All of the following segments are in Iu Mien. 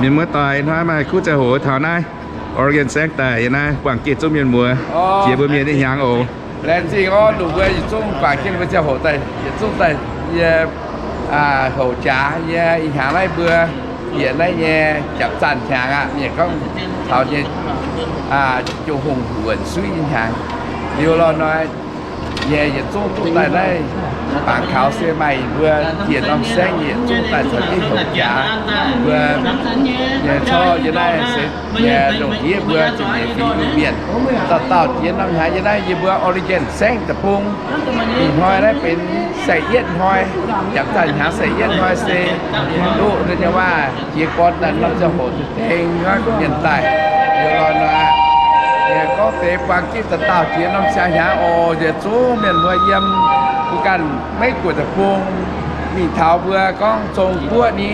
Mienh muoz-doic, hnoi maaih kuv ziangh hoc taux naaiv Oregon saengv daaih yiem naaiv buangh jienv zungv mienh muoz, jiex mbuo mienh nyei hnyangx oc. Laengz zingh orqc, lungh mbuo yietc zungv buangh jienv mbuo ziangh hoc daaih, yietc zungv daaih yie houc jaax yie ih hnyangx naaiv mbuo bieqc naaiv nyei jangx zanh hnyangx aqv. Mienh gorngv taux nyei Jung Hungh wuonc suiv hnyangx liuz lorh nor, yie yietc zungv duqv daaih naaiv bangc kaux se maaih mbuo dieh norm saengv yietc zungv daaih caux jienv houc jaax mbuo nyei corc yie naaiv se nyei longc yie mbuo zuqc nyei fingx Iu-Mienh dauh dauh jiex norm hnyangx yie naaiv yie mbuo Oregon saengv deic-bung. Ih hnoi naaiv benx saeng-yietv hnoi, jangx daaih hnyangx saeng-yietv hnoi se duqv nyei waac jiex gorn daaih norm ziangh hoc deix tengx mienh daaih. Liuz lorh nor, gorngv deix buang jienv dauh dauh jiex norm siang hnyangx oc, yietc zungv mienh mbuo yiem mbuo ganh Meiv Guoqv deic-bung, mingh taux mbuo gorngv Zong Guoqv ni,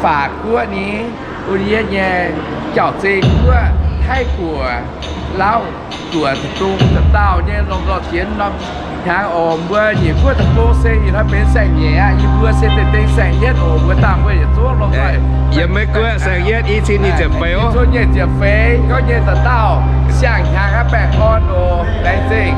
Faac Guoqv ni, wuov yie nyei Jauv-Zei Guoqv, Taiv Guoqv, Laauv Guoqv deic-bung, dauh dauh nyei lomh nzoih jiex norm hnyangx oc. Mbuo Nyiec Guoqv deic-bung se ih hnoi benx saeng-nyeic aqv. Yie mbuo se deix dengh saeng-yietv oc. Mbuo dangh mbuo yietc zungv lomh nzoih yiem Meiv Guoqv saeng-yietv i cin nyic ziepc feix oc. Nyic ziepc feix gorngv nyei dauh dauh siang-hnyangx aqv, baengh orn oc. Laengz zingh.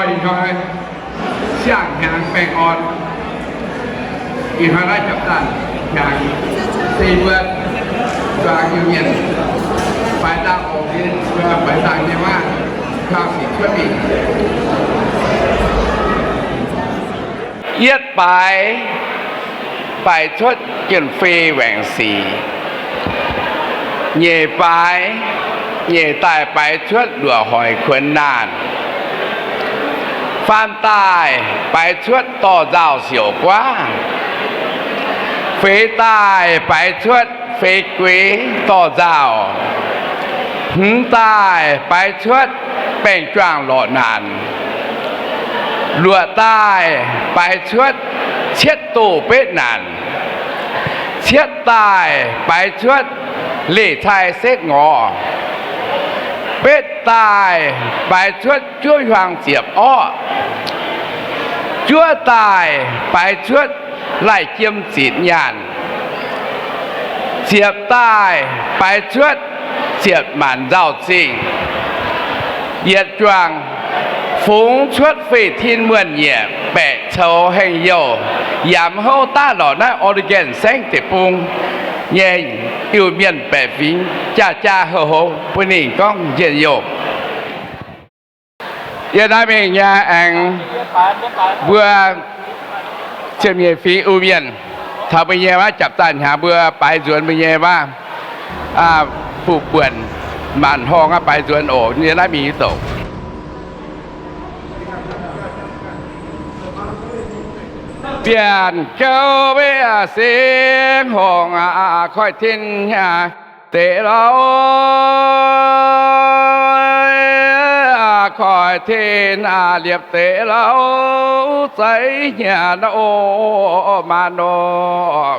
Ih hnoi siang-hnyangx baengh orn, ih hnoi naaiv jangx zanh hnyangx se mbuo zuangx Iu-Mienh faix dangh oc, mbuo faix dangh nyei maah. Yietv baaix, baaix cuotv jien-fei waengc sic. Nyeic baaix, nyeic daaih baaix cuotv luoqc hoic kuonx naanh. Faam daaih baaix cuotv dorh nzauh siouc guaav. Feix daaih baaix cuotv feix gueix dorh nzauh. Hmz daaih baaix cuotv baeng-juangh lorqc naanc. Luoqc daaih baaix cuotv cietv doh betv naanc. Cietv daaih baaix cuotv leih cai setv ngorc. Betv daaih baaix cuotv juov hiuang ziepc orqv. Juov daaih baaix cuotv laih jiem zitc nyaanh. Ziepc daaih baaix cuotv ziepc maanc nzauh zingh. Yietc juangc fungx cuotv fei tin muonh nyieqc baeqc coux hengh youh, yaac mv houv daav lorqc naaiv Oregon saengv deic-bung nyei Iu-Mienh baeqc fingx jaa jaa houh houh bun ninh gorngv njien-youh. Yie naaiv mingh nyei aengx mbuo ziepc nyeic fingx Iu-Mienh, taux mbuo nyei waac japc daaih hnyangx mbuo baaix nzuonx mbuo nyei waac, aa, fuqv buonc maanc horngh aqv, baaix nzuonx oc. Yie naaiv mingh nyei douc. Bienh gouv weic singx horngh aqv, koiv tin deix lauh, koiv tin liepc deix lauh, zaiv nyanc oc, maanc nor.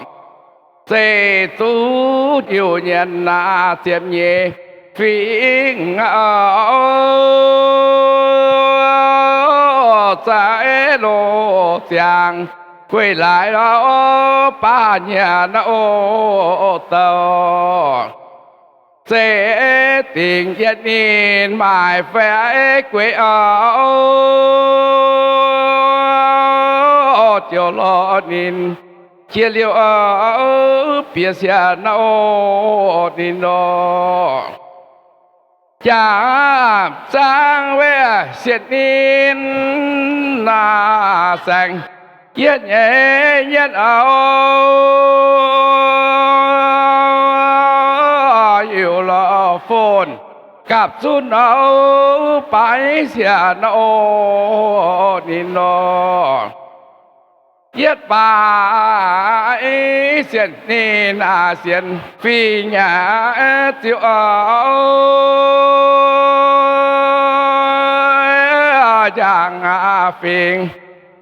Zeiv zuqc diuh nyanc naaiv ziepc nyeic fingx, zaiv loz ziangx gueiv laaix lauh, baav nyanc oc douh. Zeiv dingc yietc ninh maaih faix gueix, ziouc lorz ninh jiex liuz, bieqc sienx oc ninh nor. Jaa zaangv weic sienx ninh naaic saeng yietv nyei yietv auv, yiuc lorz fon gapv zunv auv baaix sienx oc ninh nor. Yietv baaix sienx ninh naaic sienx fingx nyei ziux auv, njang fingx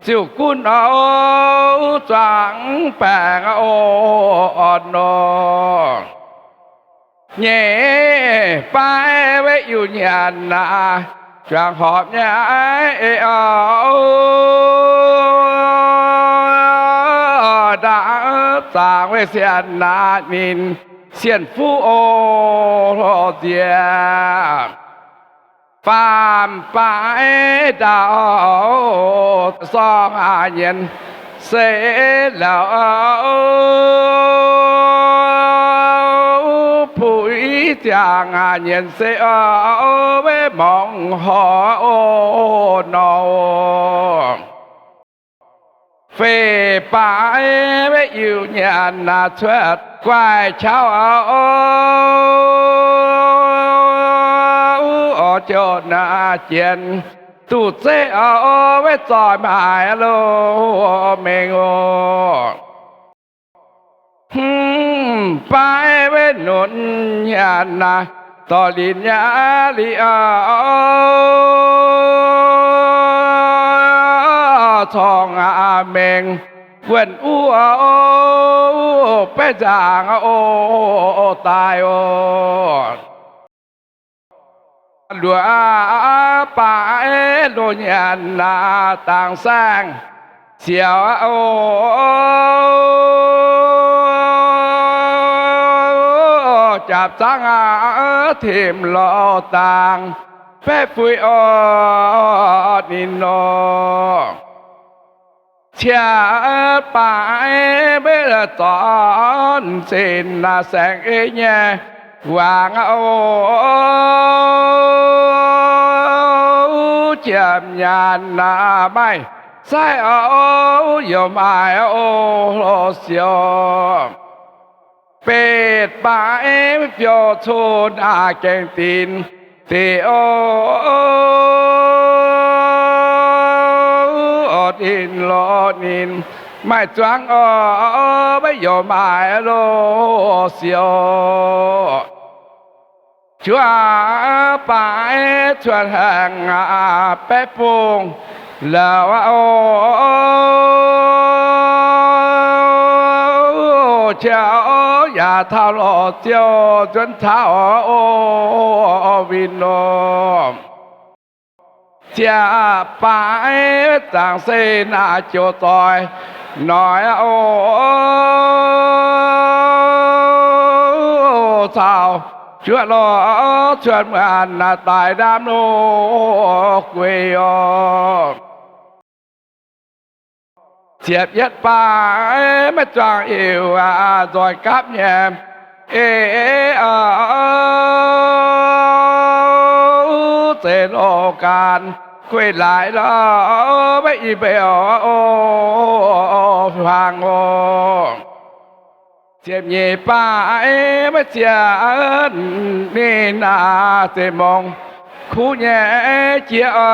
ziux gunv auv zuangx baengc oc nor. Nyeic baaix weic Iu-Mienh naaic juangc horpc nyei ei auv, ndaangc zaangc weic sienx naaic ninh sienh fuqv oc nziex. Faam baaix ndaauv sorng nyienz se lauh, puix ziangh nyienz se weic morngx horc nor. Feix baaix weic Iu-Mienh naaic cuotv guaix qauv auv, oix ziouc naaic jienv duqv zeiv auv weic zoih maaic loh mengh oc. Hmz baaix weic nunc nyanc naaic dorh linc nyei liuz, corng mengh wuonh uv, baeqv nzaangc oc daaih oc. Luoqc baaix loz nyanc naaic dangx saeng siouc oc, jaapc zaangv timv lorh dangx baeqv fuix oc ninh nor. Cietv baaix maiv zornc zinh naaic saeng ei nyei wangc oc. Jiem nyaanh naaiv maaih zaiv oc, youc maaih oc siouc. Betv baaix fiou cun aqc gaengh dinc deix oc, ninh lorz ninh maaih zuangx oc, maiv youc maaih loh siouc. Juov baaix cuotv haengh baeqv bung la'oc, qiemx yaac taux lorz ziouc nzuonx taux oc win oc. Ziec baaix zaangc se naaic joux doix noic oc, caux juov lorz cuotv muonc naaic daaih ndaamv loh guei oc. Ziepc yietv baaix maiv zuangx heuc nzoih gapv nyei, ei, zeiz loh gaanv gueiv laaix lorz maiv i mbeu hmuangx oc. Ziepc nyeic baaix maiv zieqv ninh naaic zeiz mongx kuv nyei jiex oc,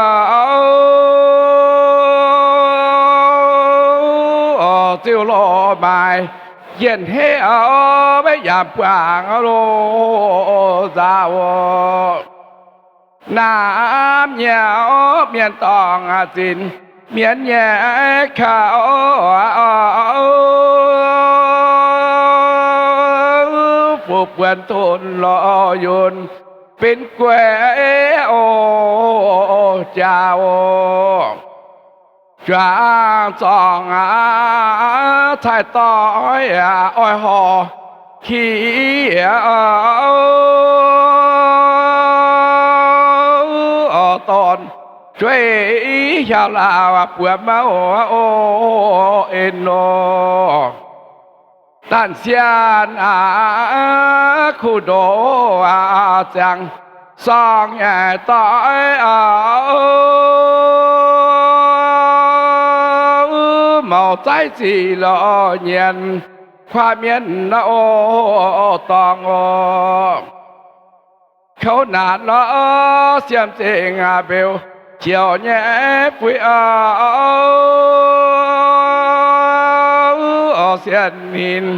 ziouc loh maaih njien-hneiv oc, maiv yaac buangh loh nzauh oc. Naamh nyei mienh dorngc zinx mienv nyei kaux, fu'buonc dunh lorz yunh benx guei oc jaax oc. Juangc zorngc aac, cai doix aac, oix horc ki oc, dorn jueiv hiaaux lauh buonc mouh oc, en nor. Danh sienx aac, kuv ndoqv aac, ziangx sorng nyei doix aac, mouc zaiv ziqc lorz nyienz kuaaiv mienv oc, dorngx oc. Kouv naanc lorz siem zengc aac, mbeux ziouc nyei fuix aac, sienh ninh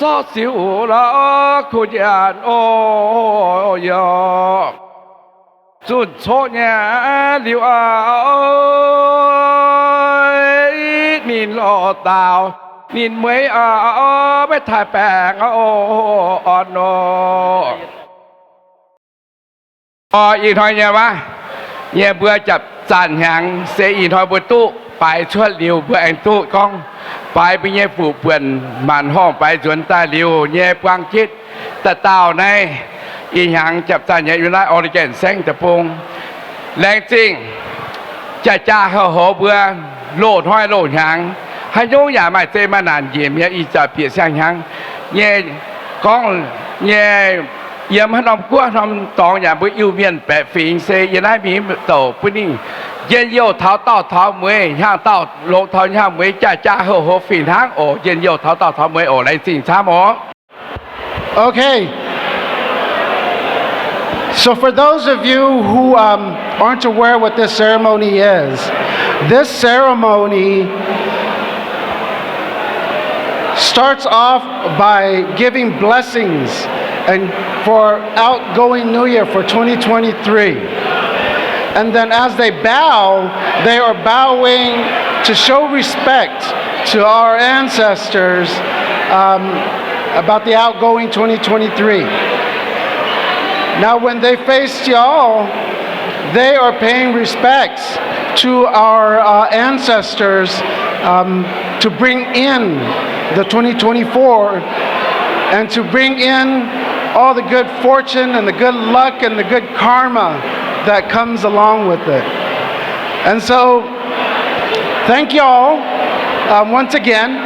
zorqv siuv lorz kuv nyanc oc, youc zunh coqv nyei liuz aac, ninh loz-daaux ninh mueiz aac, maiv taaih baengh oc, orn oc. Orv, ih hnoi nyei waac nyei mbuo japc zaanh hnyangx se ih hnoi mbuo duqv baaix cuotv liuz, mbuo aengx duqv gorngv baaix mbuo nyei fuqv-buonc maanc horngh baaix nzuonx daaih liuz nyei buang jitv dauh dauh naaiv. Ih hnyangx japc zaanh hnyangx yiem naaiv Oregon saengv deic-bung. Laengz zingh jaa-jaa houc-hoz mbuo loz-hnoi loz-hnyangx, haaix nyungc yaac maaih zeiv maaih naanc njiec mi'aqv. Ih zanc bieqc siang-hnyangx nyei gorngv nyei, yiem haaix norm guoqv norm dorngx yaac mbuo Iu-Mienh baeqc fingx se yiem naaiv mingh douc bun ninh njien-youh taux daauh taux mueiz, hnyangx daauh longx taux hnyangx mueiz, jaa-jaa houc-hoz fih hnangv oc. Njien-youh taux daauh taux mueiz oc. Laengz zingh camv oc. Okay. So for those of you who, um, aren't aware what this ceremony is, this ceremony starts off by giving blessings and for outgoing New Year for twenty twenty-three. And then as they bow, they are bowing to show respect to our ancestors, um, about the outgoing twenty twenty-three. Now, when they face y'all, they are paying respects to our, uh, ancestors, um, to bring in the twenty twenty-four and to bring in all the good fortune and the good luck and the good karma that comes along with it. And so, thank y'all, um, once again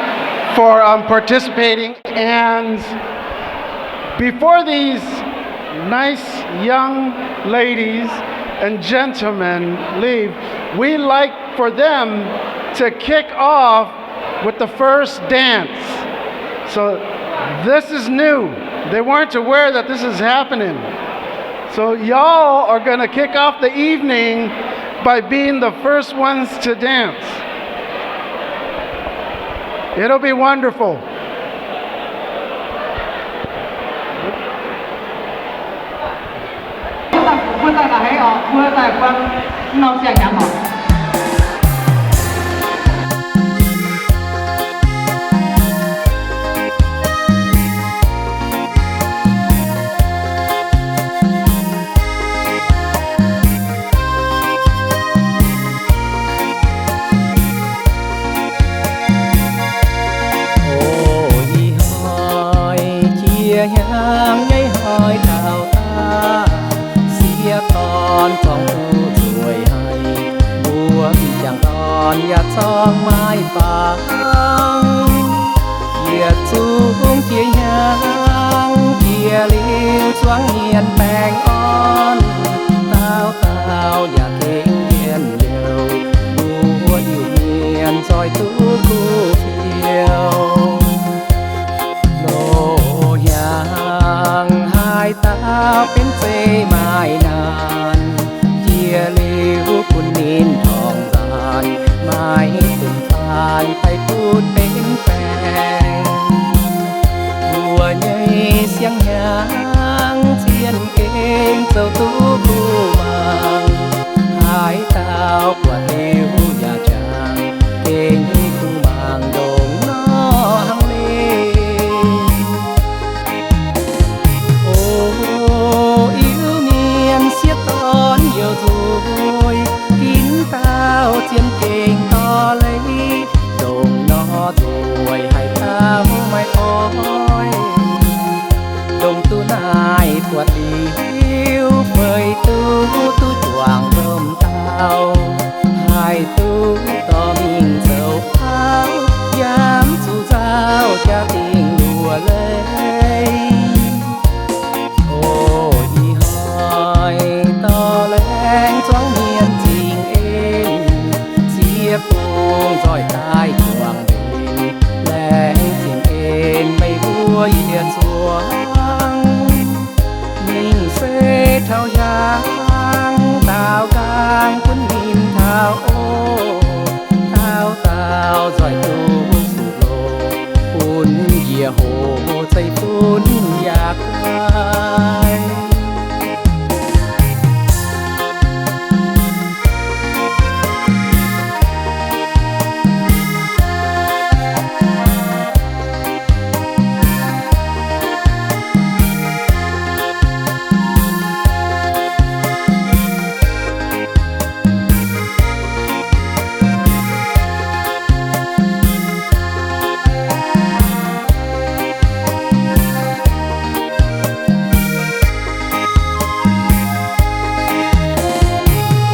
for, um, participating. And before these nice young ladies and gentlemen leave, we like for them to kick off with the first dance. So this is new. They weren't aware that this is happening. So y'all are gonna kick off the evening by being the first ones to dance. It'll be wonderful. O ih hnoi jiex hnyangx nyei hnoi taux daaih, sieqv dorn zorngx duqv nzueic haic, mbuo m'jangc dorn yaac zorngx maiv faaux. Yietc zungv jiex hnyangx jiex liuz zuangx mienh baengh orn, dauh dauh yaac gengh njien-youh, mbuo Iu-Mienh zoih duqv kuv fiou. Loz-hnyangx haaix dauh benx zeiv maaih naanc, jiex liuz bun ninh torngv nzaanc, maiv dungx faanv daaih butv benx baengc. Mbuo nyei siang-hnyangx zien gengh zoux duqv kuv mangc, haaix dauh buatc liuz yaac jangx, gengh kuv mangc ndongc nor hnangv leiz. O Iu-Mienh sieqv dorn youh nzuih, ginv dauh zien gengh dorh leiz, ndongc nor nzueic haaix dauh maiv oix. Dongh duqv naaiv buatc liuz, feix duqv duqv juangc wuom dauh, haih duqv dorh mingh zoux auv, yaac zuqc nzauh jaa-dingh luoqc leiz. O ih hnoi dorh laengz zuangx mienh zingh en, sieqv bung nzoih daaih juangc mbenc, laengz zingh en meih mbuo yietc zuangx. Mingh se taux hiaangx daaux nqaang bun ninh taux oc. Dauh dauh nzoih duqv zuqc loh, bun njiec hoc zeiv-fun yaac guai.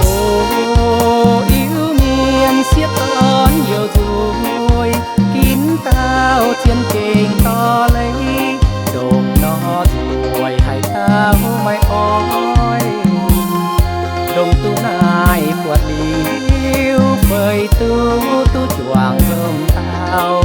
O Iu-Mienh sieqv dorn youh nzuih, ginv dauh zien gengh dorh leiz, ndongc nor nzueic haaix dauh maiv oix. Ndongc duqv naaiv buatc liuz, feix duqv duqv juangc wuom dauh,